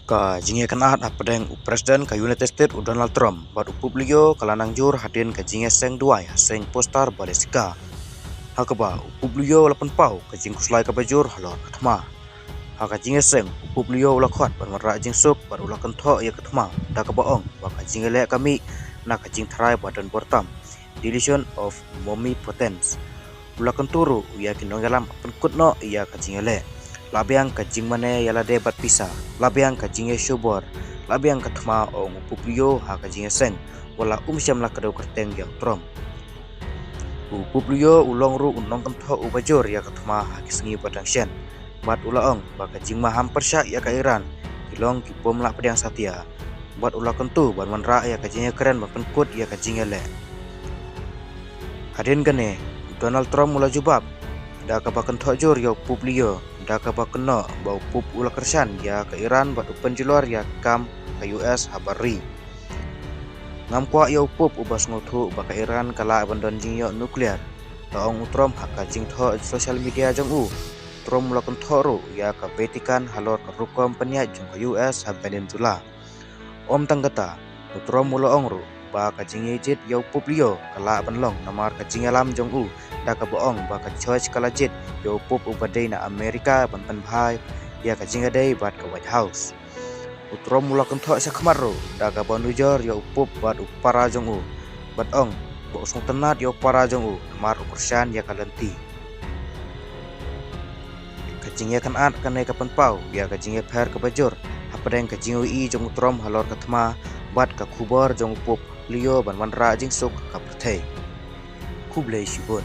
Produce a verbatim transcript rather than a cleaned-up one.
Ka jingïakynad hapdeng u President ka United States u Donald Trump bad u Pope Leo ka la nang jur hadien ka jingïaseng duwai ha seng poster bad sika. Ha kaba u Pope Leo u la pynpaw ka jingkhuslai kaba jur halor ka thma. Ha ka jingïaseng, u Pope Leo u la khot ban wanrah jingsuk bad u la kynthoh ïa ka thma da kaba ong ba ka jingïaleh ka mih na ka jingtharai ba don bor tam, delusion of omnipotence. U la kyntu ruh ïa ki nongïalam ban pynkut noh ïa ka jingïaleh. La biang ka jingmane ïa lade bad pisa, la biang ka jingïashubor, la biang ka thma, ong u Pope Leo ha ka jingïaseng, wat la um shym la kdew kyrteng ïa u Trump. U Pope Leo u long ruh u nongkynthoh uba jur ïa ka thma ha ki sngi ba dang shen. Bad u la ong ba ka jingmaham pyrshah ïa ka Iran ki long ki bym lah pdiang satia. Bad u la kyntu ban wanrah ïa ka jingïakren ban pynkut ïa ka jingïaleh. Hadien kane, u Donald Trump u la jubab da kaba kynthoh jur ïa u Pope Leo, da kaba kynnoh ba u Pope u la kyrshan ïa ka Iran bad u pynjulor ïa ka kam ka U S ha bar ri. Ngam kwah ïa u Pope uba sngewthuh ba ka Iran ka lah ban don jingïoh nuklear, la ong u Trump ha ka jingthoh social media jong u. Trump u la kynthoh ruh ïa ka Vatican halor ka rukom pynïaid jong ka U S ha Venezuela. Ym tang kata, u Trump u la ong ruh ba ka jingïajied ïa u Pope Leo ka lah ban long namar ka jingïalam jong u, da kaba ong ba ka Church ka la jied ïa u Pope uba dei na Amerika ban pynbha ïa ka jingïadei bad ka White House. U Trump u la kynthoh shakhmat ruh da kaba nujor ïa u Pope bad u para jong u, bad ong ba u sngewtynnad ïa u para jong u namar u kyrshan ïa ka lynti. Ka jingïakynad kane ka pynpaw ïa ka jingïapher kaba jur hapdeng ka jingïohi jong u Trump halor ka thma bad ka khubor jong u Pope Leo ban wanrah jingsuk ka pyrthei. Khublei shibun.